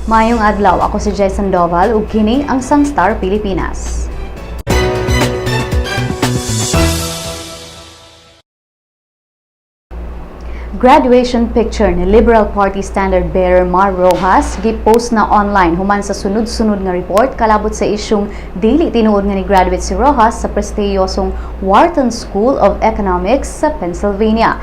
Maayong adlaw, ako si Jason Doval ug kini ang Sunstar Pilipinas. Graduation picture ni Liberal Party Standard Bearer Mar Roxas gipost na online human sa sunod-sunod nga report kalabot sa isyong dili tinuod nga ni graduate si Roxas sa prestihiyosong Wharton School of Economics sa Pennsylvania.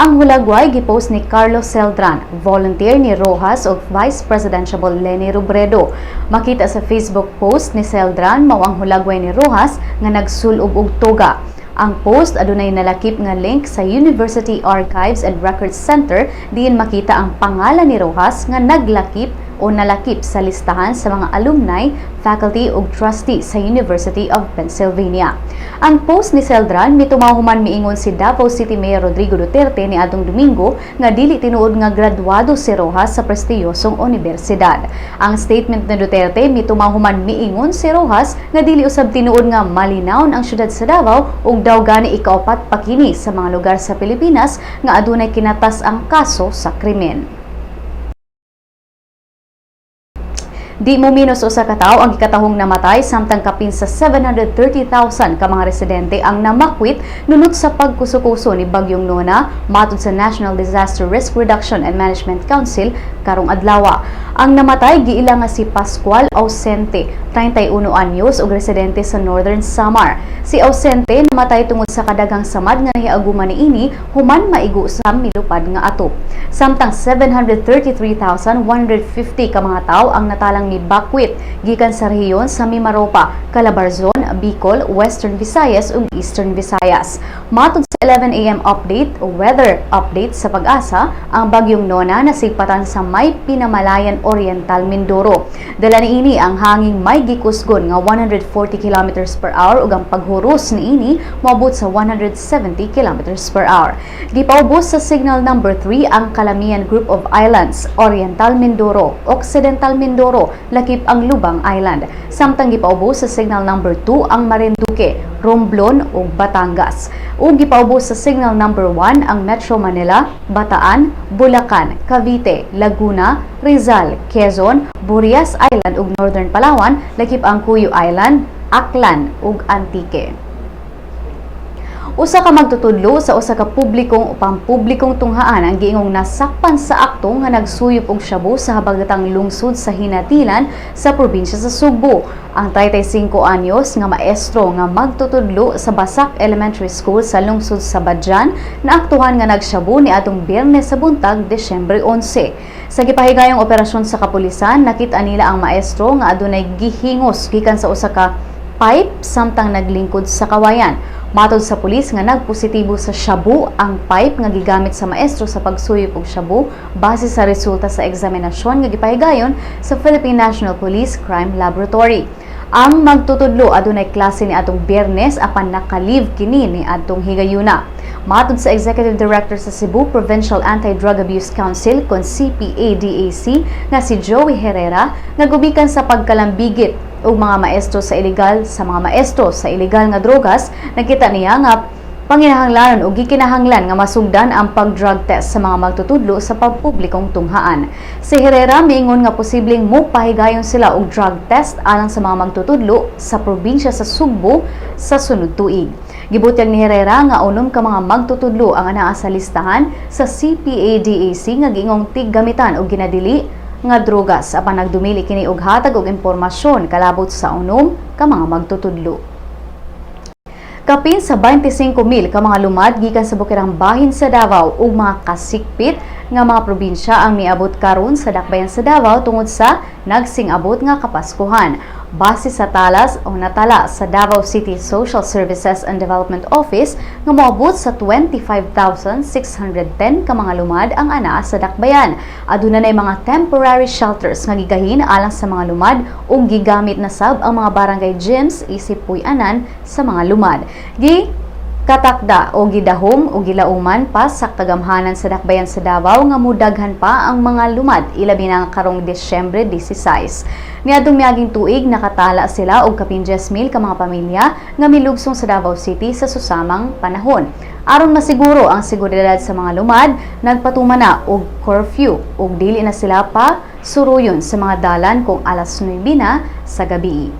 Ang hulagway gipost ni Carlos Celdran, volunteer ni Roxas ug Vice Presidential Leni Robredo. Makita sa Facebook post ni Celdran mao ang hulagway ni Roxas nga nagsulob og toga. Ang post adunay nalakip nga link sa University Archives and Records Center diin makita ang pangalan ni Roxas nga naglakip o nalakip sa listahan sa mga alumni, faculty ug trustee sa University of Pennsylvania. Ang post ni Celdran mitumaw human miingon si Davao City Mayor Rodrigo Duterte ni adtong Domingo nga dili tinuod nga graduado si Roxas sa prestihiyosong unibersidad. Ang statement ni Duterte mitumaw human miingon si Roxas nga dili usab tinuod nga malinawon ang syudad sa Davao ug daw gani ikaupat pa kini sa mga lugar sa Pilipinas nga adunay kinatas ang kaso sa krimen. Di mo minus usa ka tawo ang gikatahong namatay samtang kapin sa 730,000 ka mga residente ang namakwit nunot sa pagkuso-kuso ni Bagyong Nona, matud sa National Disaster Risk Reduction and Management Council karong adlaw. Ang namatay giila nga si Pascual Ausente, 31 anyos ug residente sa Northern Samar. Si Ausente namatay tungod sa kadaghang samad nga nahiaguman niini human maigo sa milupad nga atop. Samtang 733,150 ka mga tawo ang natalang mibakwit gikan sa rehiyon sa Mimaropa, Calabarzon, Bicol, Western Visayas ug Eastern Visayas. Matod sa 11 a.m. update, weather update sa Pag-asa, ang bagyong Nona nasigpatan sa may Pinamalayan, Oriental Mindoro. Dala niini ang hanging may gikusgon nga 140 kilometers per hour ug ang paghuros niini moabot sa 170 kilometers per hour. Gipaubos sa signal number 3 ang Calamian Group of Islands, Oriental Mindoro, Occidental Mindoro, lakip ang Lubang Island. Samtang gipaubos sa signal number 2 ang Marinduque, Romblon ug Batangas. Ug gipaubos sa signal number 1 ang Metro Manila, Bataan, Bulacan, Cavite, Laguna, Rizal, Quezon, Burias Island ug Northern Palawan, lakip ang Cuyo Island, Aklan ug Antique. Usa ka magtutudlo sa usa ka publikong o pampublikong tunghaan ang giingong nasakpan sa akto nga nagsuyop og shabu sa habagatang lungsod sa Ginatilan sa probinsya sa Sugbo. Ang 35 anyos nga maestro nga magtutudlo sa Basak Elementary School sa lungsod sa Badian naaktuhan nga nagshabu ni atong Biyernes sa buntag, Desyembre 11. Sa gipahigayong operasyon sa kapulisan, nakita nila ang maestro nga adunay gihingos gikan sa usa ka pipe samtang naglingkod sa kawayan. Matod sa pulis nga nagpositibo sa shabu ang pipe nga gigamit sa maestro sa pagsuyop og shabu base sa resulta sa eksaminasyon nga gipahigayon sa Philippine National Police Crime Laboratory. Ang magtutudlo adunay klase ni atong Biyernes apan naka-leave kini ni adtong higayuna. Matod sa Executive Director sa Cebu Provincial Anti-Drug Abuse Council kon CPADAC nga si Joey Herrera nga gumikan sa pagkalambigit og mga maestro sa ilegal sa mga maestro sa ilegal nga drogas, nakita niya nga panginahanglanon o gikinahanglan nga masugdan ang pag-drug test sa mga magtutudlo sa pampublikong tunghaan. Si Herrera miingon nga posibleng mopahigayon sila og drug test alang sa mga magtutudlo sa probinsya sa Sugbo sa sunod tuig. Gibutyag ni Herrera nga unom ka mga magtutudlo ang anaa sa listahan sa CPADAC nga giingong tiggamitan og ginadili nga drogas apan nagdumili kini og hatag og impormasyon kalabot sa unom ka mga magtutudlo. Kapin sa 25,000 ka mga lumad gikan sa bukirang bahin sa Davao ug mga kasikpit nga mga probinsya ang miabot karon sa dakbayan sa Davao tungod sa nagsing-abot nga Kapaskuhan. Base sa talas o natala sa Davao City Social Services and Development Office nga moabot sa 25,610 ka mga lumad ang anaa sa dakbayan. Aduna nay mga temporary shelters nga gigahin alang sa mga lumad ug gigamit na sab ang mga barangay gyms isip puy-anan sa mga lumad. Gi katakda o gidahom o gilauman pa sa kagamhanan sa dakbayan sa Davao nga mudaghan pa ang mga lumad, ilabi na karong Disyembre 16. Niadtong miaging tuig, nakatala sila og kapin 10,000 ka mga pamilya nga milugsong sa Davao City sa susamang panahon. Aron masiguro ang seguridad sa mga lumad, nagpatuman na og curfew ug dili na sila pa suruyon sa mga dalan kung alas 9 na sa gabi.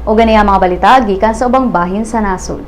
O gani ang mga balita gikan sa ubang bahin sa nasod.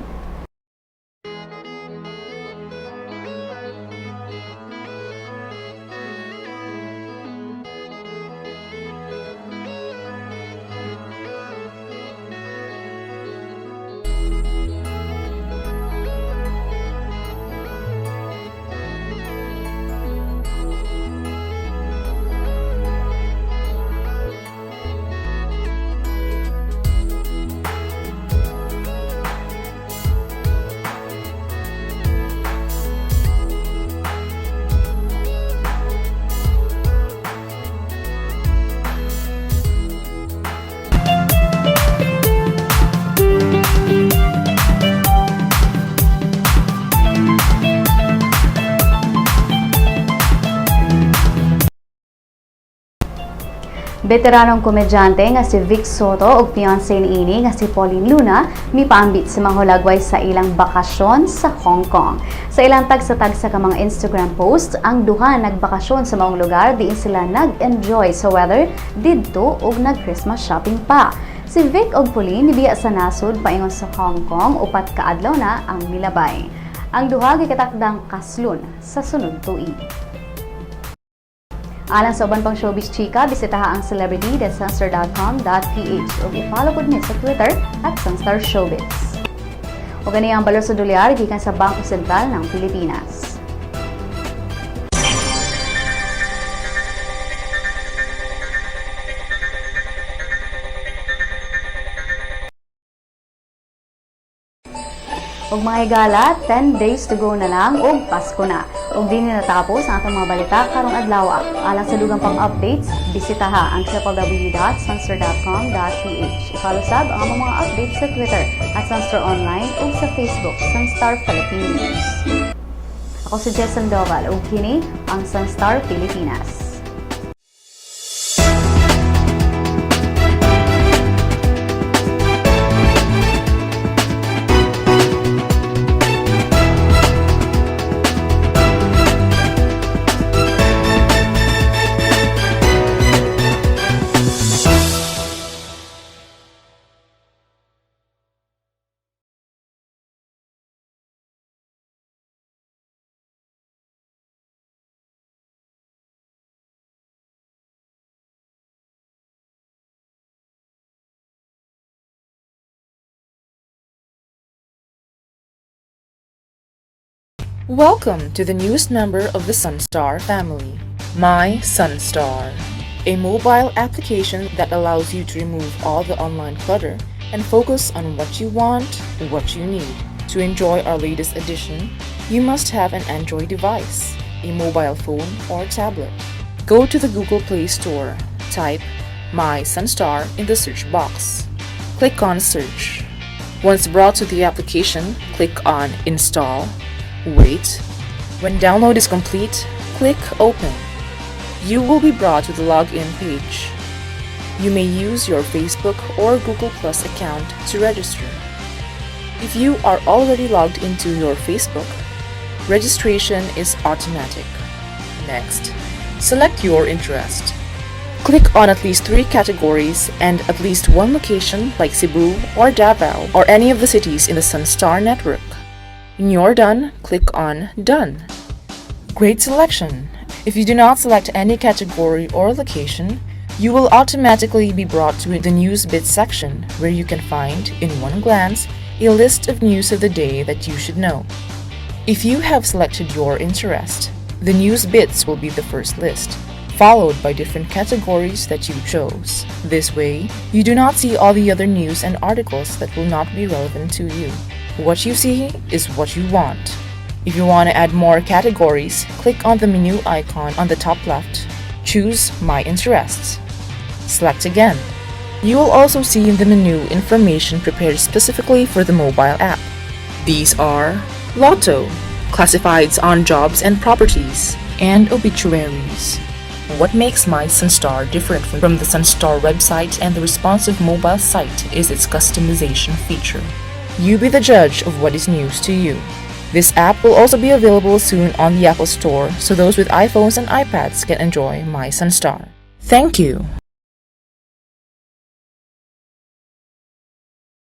Veteranong komedyante nga si Vic Sotto ug fiancé niini nga si Pauleen Luna mipaambit sa mga hulagway sa ilang bakasyon sa Hong Kong. Sa ilang tagsa-tagsa ka mga Instagram posts, ang duha nagbakasyon sa maong lugar diin sila nag-enjoy sa weather didto ug nag-Christmas shopping pa. Si Vic ug Pauleen nibiya sa nasod paingon sa Hong Kong, 4 ka adlaw na ang milabay. Ang duha gikatakdang kaslon sa sunod tuig. Alang sa uban pang showbiz chika, bisitaha ang celebrity.sunstar.com.ph ug i-follow pod ni sa Twitter @SunstarShowbiz. Ug gani ang balor sa dolyar gikan sa Bangko Sentral ng Pilipinas. Ug mga higala, 10 days to go na lang ug Pasko na. Ug dinhi natapos ang atong mga balita karong adlaw. Alang sa dugang pang updates, bisitaha ang www.sunstar.com.ph. I-follow sab ang among mga updates sa Twitter @SunstarOnline ug sa Facebook Sunstar Philippine News. Ako si Jess Sandoval ug kini ang Sunstar Pilipinas. Welcome to the newest member of the Sunstar family, My Sunstar, a mobile application that allows you to remove all the online clutter and focus on what you want, what you need. To enjoy our latest edition, you must have an Android device, a mobile phone or tablet. Go to the Google Play Store, type My Sunstar in the search box. Click on Search. Once brought to the application, click on Install. Wait. When download is complete, click Open. You will be brought to the login page. You may use your Facebook or Google Plus account to register. If you are already logged into your Facebook, registration is automatic. Next, select your interest. Click on at least 3 categories and at least one location like Cebu or Davao or any of the cities in the Sunstar network. When you're done, click on Done. Great selection! If you do not select any category or location, you will automatically be brought to the News Bits section where you can find, in one glance, a list of news of the day that you should know. If you have selected your interest, the News Bits will be the first list, followed by different categories that you chose. This way, you do not see all the other news and articles that will not be relevant to you. What you see is what you want. If you want to add more categories, click on the menu icon on the top left. Choose My Interests. Select again. You will also see in the menu information prepared specifically for the mobile app. These are Lotto, classifieds on jobs and properties, and obituaries. What makes My Sunstar different from the Sunstar website and the responsive mobile site is its customization feature. You be the judge of what is news to you. This app will also be available soon on the Apple Store, so those with iPhones and iPads can enjoy My Sunstar. Thank you.